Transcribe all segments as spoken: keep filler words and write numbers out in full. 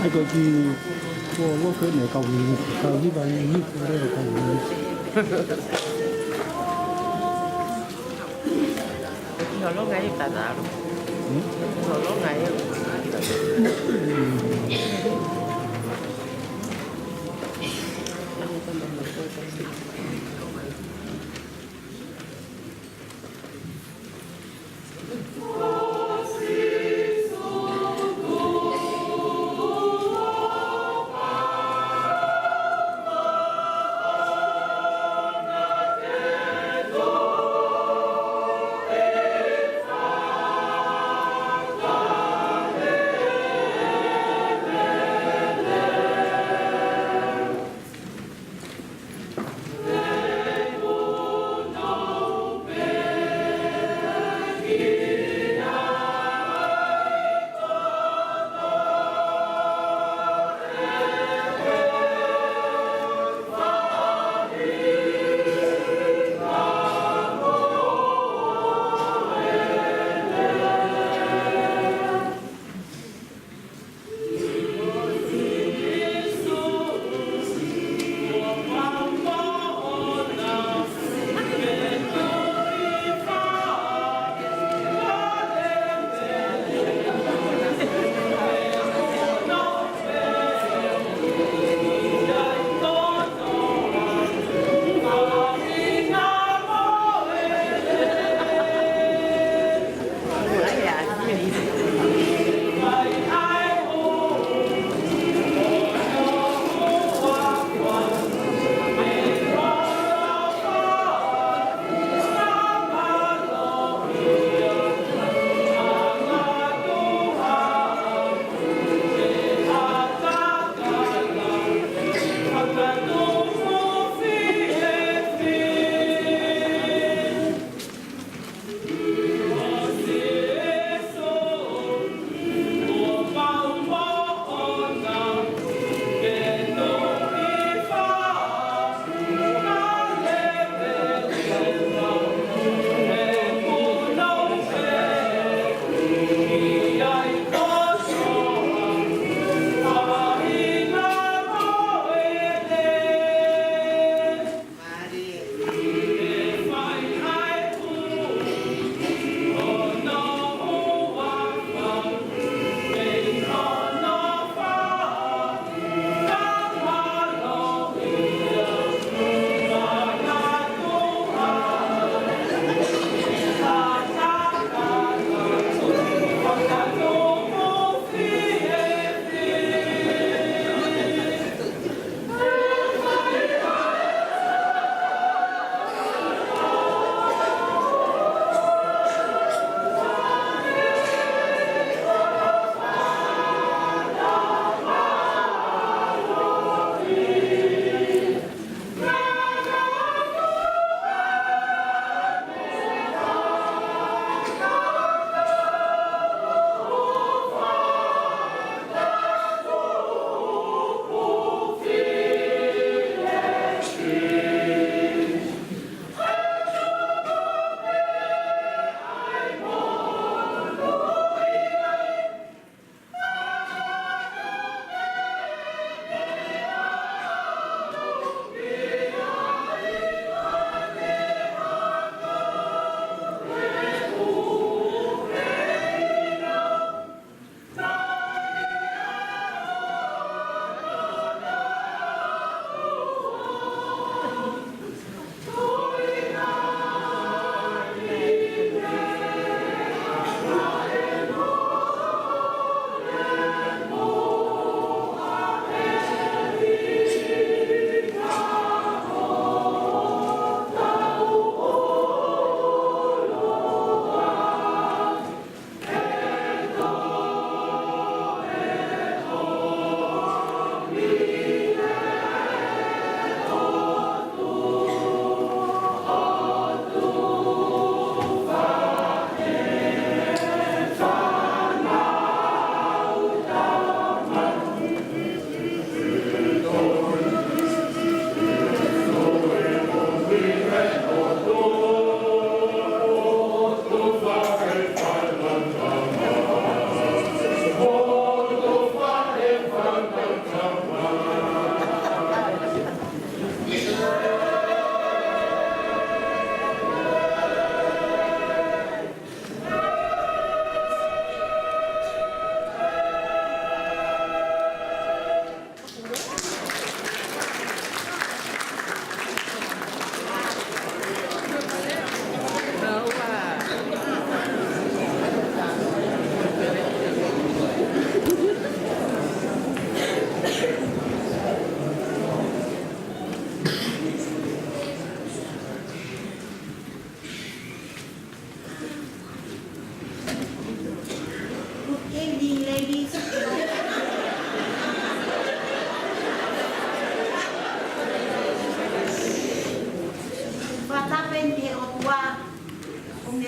Ko e kiʻi, ko e loke ne kau ni, kau ni vai ni, ko e kau ni. Nolonga e tataro. Hmm? Nolonga e.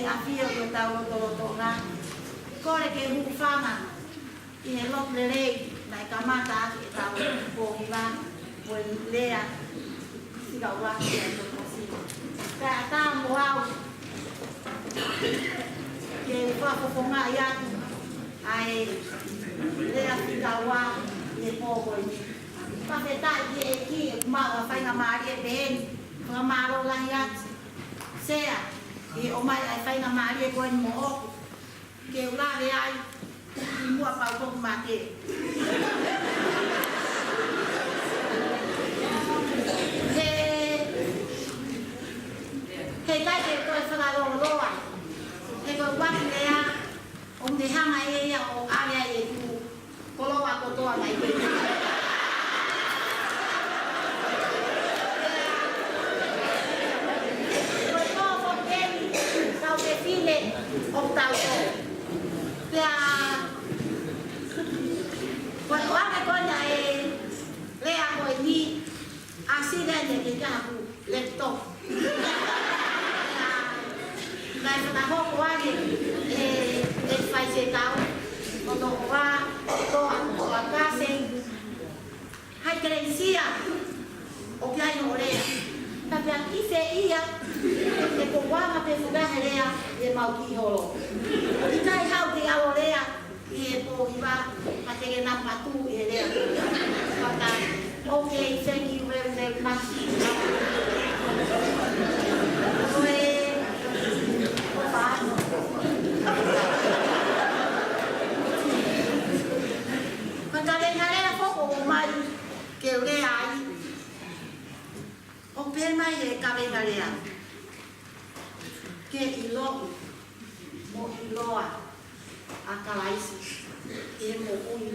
ʻAfio ʻi hotau lotolotonga. Kole ke hūfanga ʻi he lotu lelei naʻe kamata ʻaki ʻetau pōhiva, ko e lea fika ua ki he kosi. Kae ʻatā mo au ke fakafofongaʻi atu ʻa e lea fika ua ʻi he pō ko eni. Fakafetaʻi ki he ʻEiki ʻoku maʻu ʻa e faingamālie pehē ni. Fakamālō lahi atu Sea, ʻi he ʻomai ʻa e faingamālie ko eni moʻoku ke u lave ai ʻi muʻa pea u toki mate. He, he ʻikai ke toe fakalōloa. He ko e ʻuhinga ia, ʻoku ne hanga ʻe ia ʻo ʻave ai ʻeku koloa kotoa mai pē. Ko e pō foki eni, kau fefine ʻoku tau tō. Pea, ko e ʻuhinga ko ena e lea ko eni, ʻa Sila ne ke kaku, laptop. Naʻe fakahoko ange ʻe, ʻe Faifekau, ʻo toʻo ʻa, toʻo ʻa, toʻo ʻa Kasi. Hai Kelesia, ʻoku ʻi ai hoʻo lea. Ka pea kife ia, ʻe ko ʻuhinga pē fuka he lea, ʻe mau ki holo. ʻIkai haʻu ke ʻalu ʻo lea, ʻi he pōhiva, ka te ke nau matu ʻi he lea. Pata, okay, thank you very, very much. Ko e, ko e fā. Ko e kavenga lea foki ʻoku ʻomai ke u lea ai. ʻOku pehē mai he kavenga lea. Ke ʻilo mo ʻiloa ʻa Kalaisi ʻi he moʻui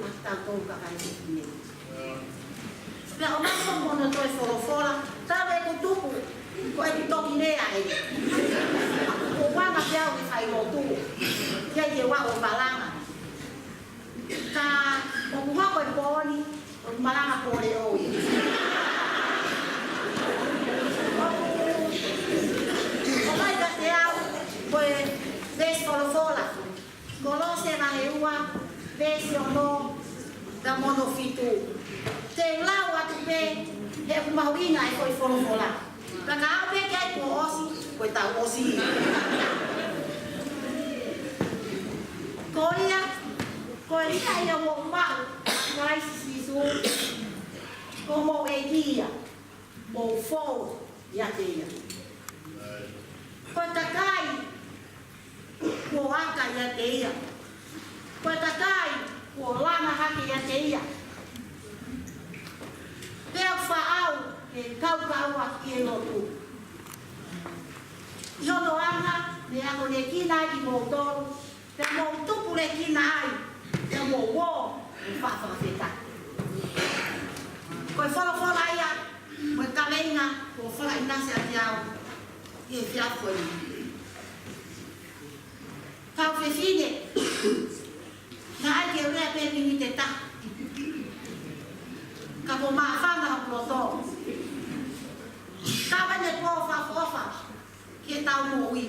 ʻa kitautolu kakai fefine. Pea ʻomai foki hono toe folofola, talu ʻeku tupu, ko ʻeku toki lea ē. ʻOku ou anga pē au ʻi he fai lotu. Ke ke ua o palanga. Ka ʻoku hoko e pō ni, ʻoku malanga pōleʻo ia. ʻOku, ʻoku ʻomai kiate au, ko e veesi folofola. Kolose vahe ua, veesi ono, pea mo hono fitu. Te u lau atu pē, he ʻoku mahuʻinga e foʻi folofola. Ka ka aʻu pē ki ai kuo ʻosi, ko e tau ʻosi. Ko ia, ko ia ia ʻoku mou maʻu, Kalaisi Sīsū, ko homou ʻEiki ia, mou fou ʻiate ia. Ko e kakai, kuo aka ʻiate ia. Ko e kakai, kuo langa hake ʻiate ia. Pea faʻao ke kaukaua ki he lotu. ʻI hono anga, ne akonekina ai kimoutolu, pea mou tupulekina ai, pea mou ō, ʻo fakafetaʻi. Ko e folofola ia, ko e kavenga, kuo fakaʻinasi ʻaki au, ʻi he efiafi ni. Kau fefine, naʻe ʻai ke u lea pē miniti ʻe taha. Ka kuo māfana hoku loto. Ka ʻoku ʻi ai e pō fakaʻofoʻofa ki heʻetau moʻui.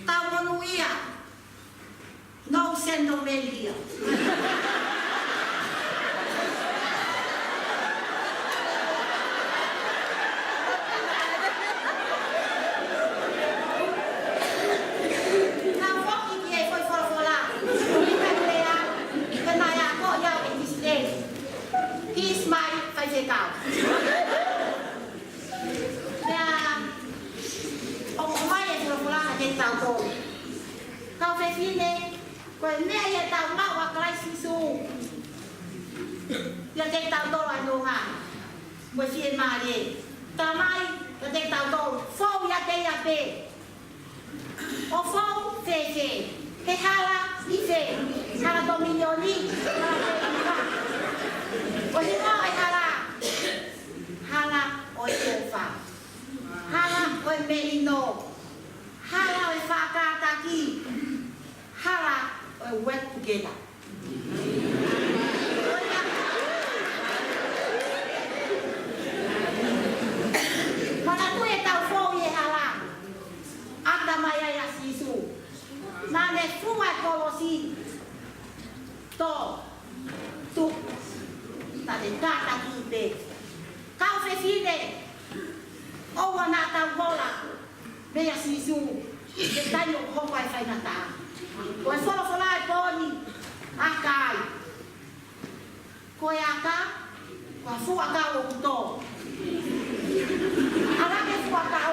Tau monūʻia. No send no mail here. Naʻe foki ki he foʻi folofola. Ko e lea, pea naʻe akoʻi au ʻe Miss Lane. He's my faifekau. Pea, ʻoku ʻomai e folofola kiate kitautolu. Kau fefine, ko e meʻa ia ʻetau maʻu ʻa Kalaisi Sīsū. ʻIate kitautolu ʻa e nonga. Mo e fiemālie. Tamai, ʻiate kitautolu. Fou ʻiate ia pē. ʻO fou fēfē? He hala ʻi fē? Hala dominioni, hala fē? Ko e hingoa ʻo e hala. Hala ʻo e tofa. Hala ʻo e melino. Hala ʻo e faʻa kātaki. Hala ʻo e work together. Manatuʻi ʻetau fou ʻi he hala. ʻAtamai ai ʻa Sīsū, he taimi ʻoku hoko ai e faingataʻa. Ko e folofola ʻa e pō ni, ʻakai. Ko e ʻaka, ko e fuʻu ʻakau ʻoku tō. ʻAlu hake e fuʻu ʻakau,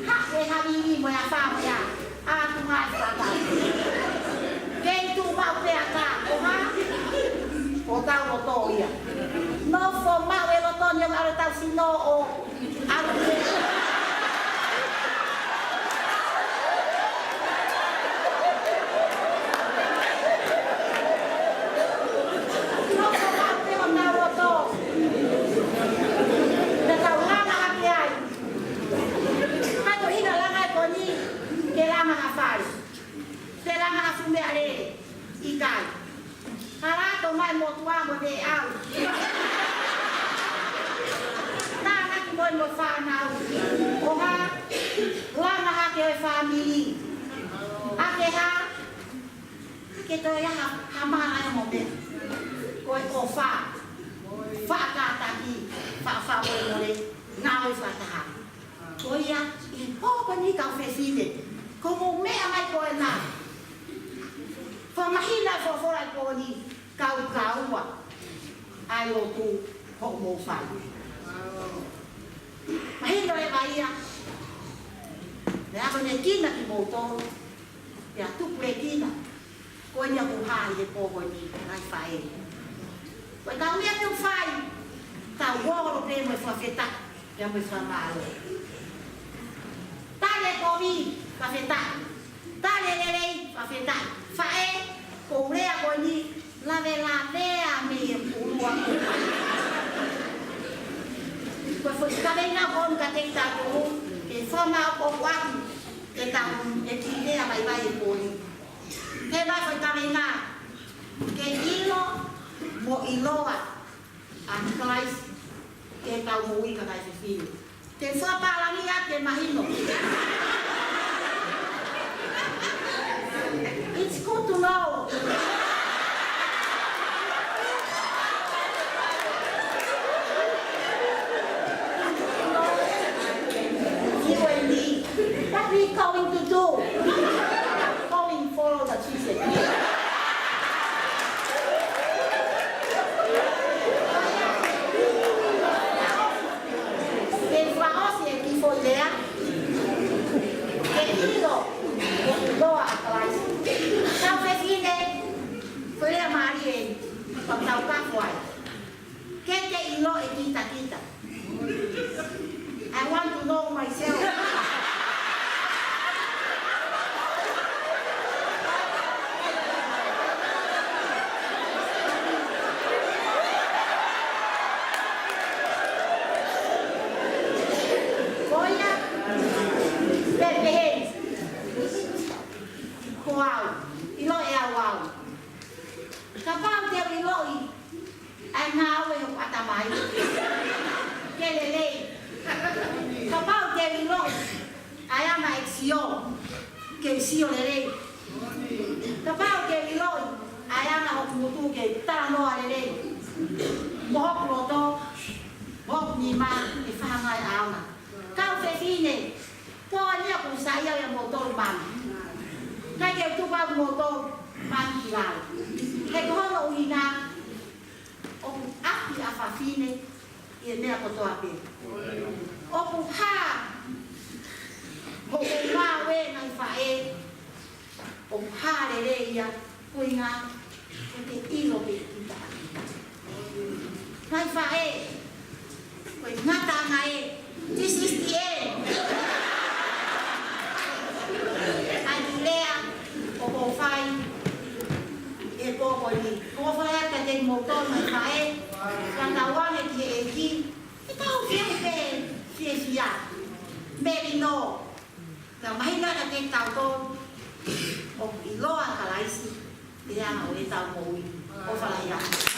haʻu e havili mo e afā mo e ʻā, ʻā atu ngā e fuʻu ʻakau. Kei tuʻu maʻu pē ʻa e ʻaka, ʻo hā? ʻO tau loto ia. Nofo maʻu e loto ni ʻo ʻalu ʻo tau sino ʻo Halato mai mo tua mo te au. Tānaki mo e mo fānau. ʻO hā, langa hake e fāmili. ʻA ke hā, ke toe ʻi ai ha, ha mala e mo pē. Ko e ʻofa. Fakataki, fa, fa mo e mo le. Ngāue fakataha. Ko ia, ʻi he pō ko eni kau fefine, ko hoʻomou meʻa mai ko ena. Fakamahino e folofola ʻa e pō ni, kaukaua ʻa e lotu hoʻomou fai. Mahino e vai ia, ne ako ne kina kimoutolu, pea tuku e kina. Ko eni ʻoku hā ʻi he pō ko eni, ngaahi faʻē. Ko e kau meʻa te u fai, tau ō ʻo pē mo e fakafetaʻi, pea mo e fakamālō. Tali e kovi, fakafetaʻi. Tali e lelei, fakafetaʻi. Faʻē, ko e lea ko eni, lavelavea mei he ʻulu ʻa e ʻulu. Ko e foʻi kaveinga ko eni kiate kitautolu, ke fakamaʻopoʻopoʻaki, ke tau, e kiʻi lea vaivai e pō ni. Ke vaivai e kaveinga, ke ʻilo mo ʻiloa ʻa Kalaisi, ke tau moʻui kakai fefine. Ke fakapālangi ia ke mahino. It's good to know. You and me. What we going to do? Going follow the Jesus. Ke fakaʻosi e kiʻi foʻi lea. Ke ʻilo, ke ʻiloa ʻa Kalaisi. Kau fefine, ko e lea mālie eni, ʻoku tau kafo ai. Ke ke ʻilo e kitakita. I want to know myself. Ko ia, pehē, pehē. Ko au, ʻilo ʻe au au. Kapau te u ʻiloʻi ʻa e ngāue hoku ʻatamai ke lelei. Kapau te u ʻiloʻi ʻa e anga ʻeku sio ke sio lelei. Kapau te u ʻiloʻi ʻa e anga hoku ngutu ke talanoa lelei. Mo hoku loto, mo hoku nima, ʻe faʻa ngāue ʻaonga. Kau fefine, ko eni ʻoku ou saiʻia ʻia moutolu mami. ʻIkai ke u tuku ʻa moutolu mami ki lalo. He ko hono ʻuhinga, ʻoku ʻapi ʻa fafine ʻi he meʻa kotoa pē. ʻOku hā, ʻoku ngāue ngaahi faʻē, ʻoku hā lelei ia, ko e ʻuhinga, ko e ʻilo pē kita. Ngaahi faʻē, ko e ngataʻanga ē, this is the end. ʻA e kiʻi lea ʻoku ou fai he pō ko eni. ʻOku ou fai atu kiate kimoutolu ngaahi faʻē, ke tau ʻoange ki he ʻEiki, ke tau fie pē, fiefia. Melino. Ka mahino kiate kitautolu, ʻoku ʻiloa ʻa Kalaisi, ʻi he anga ʻo ʻetau moʻui. ʻOfa lahi ā.